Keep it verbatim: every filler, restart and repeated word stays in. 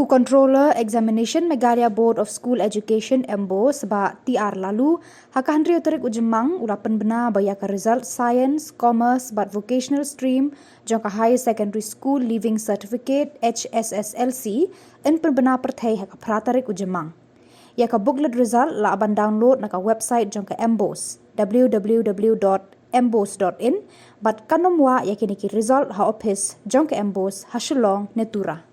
Controller Examination Meghalaya Board of School Education, MBOSE, Bah T R Laloo, ha ka hynriew tarik u Jymmang u la pynbna ba ïa ka result Science, Commerce bad Vocational Stream jong ka Higher Secondary School Leaving Certificate, HSSLC, yn pynbna pyrthei ha ka phra tarik u Jymmang. Ïa ka booklet result lah ban download na ka website jong ka MBOSE, www.mbose.in, bad kan ym wad ïa kine ki result ha ophis jong ka MBOSE ha Shillong ne Tura.